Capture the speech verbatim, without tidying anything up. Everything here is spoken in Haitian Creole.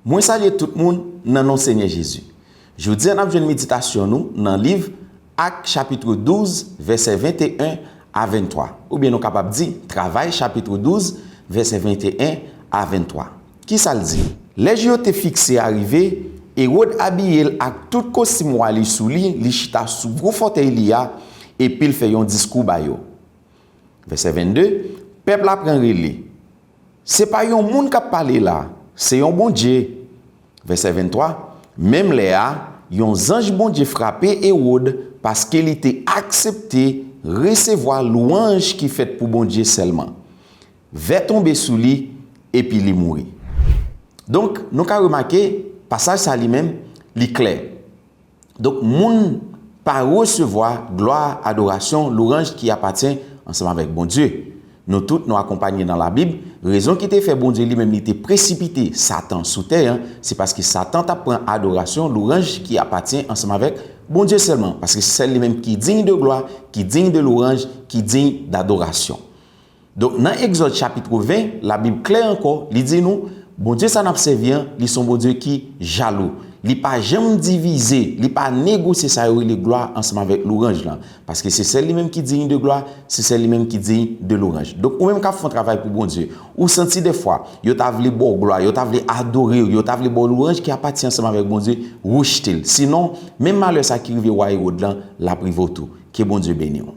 Mwen salye tout moun nan non Senyè Jezi. Jodi a n ap jwenn meditasyon nou nan liv Ak chapit douz, vèsè venteyen a venntwa, oubyen nou kapab di Travay chapit douz, vèsè venteyen a venntwa. Kisa l di? Lè jou yo te fikse a rive, Ewòd abiye l ak tout kostim wa li sou li, li chita sou gwo fòtèy li a, epi l fè yon diskou ba yo. Vèsè vennde, pèp la pran rele. Se pa yon moun k ap pale la, se yon Bondye. Vèsè venntwa, menm lè a, yon zanj Bondye frape Ewòd paske li te aksepte resevwa lwanj ki fèt pou Bondye sèlman. Vè tonbe sou li, epi li mouri. Donk, nou ka remake, pasaj sa li menm, li klè. Donk, moun pa resevwa glwa, adorasyon, lwanj ki apatyen ansanm avèk Bondye. Nou tout, nou akonpanye nan Labib, rezon ki te fè Bondye li menm li te presipite Satan sou tè an, se paske Satan t ap pran adorasyon, lwanj ki apatyen ansanm avèk Bondye sèlman, paske se sèl li menm ki diy de glwa, ki diy de lwanj, ki diy dadorasyon. Donk, nan Egzòd chapit ven, Labib klè ankò, li di nou, Bondye sa n ap sèvi an, li se yon Bondye ki jalou. Li pa janm divize, li pa negosye sa yo rele glwa ansanm avèk lwanj lan. Paske se sèl li menm ki diy de glwa, se sèl li menm ki diy de lwanj. Donk, ou menm k ap fè yon travay pou Bondye, ou santi dèfwa, yo ta vle ba w glwa, yo ta vle adore w, yo ta vle ba w lwanj ki apatyen ansanm avèk Bondye, rejte l. Sinon, menm malè sa ki rive wa Ewòd lan, l ap rive w tou. Ke Bondye beni w.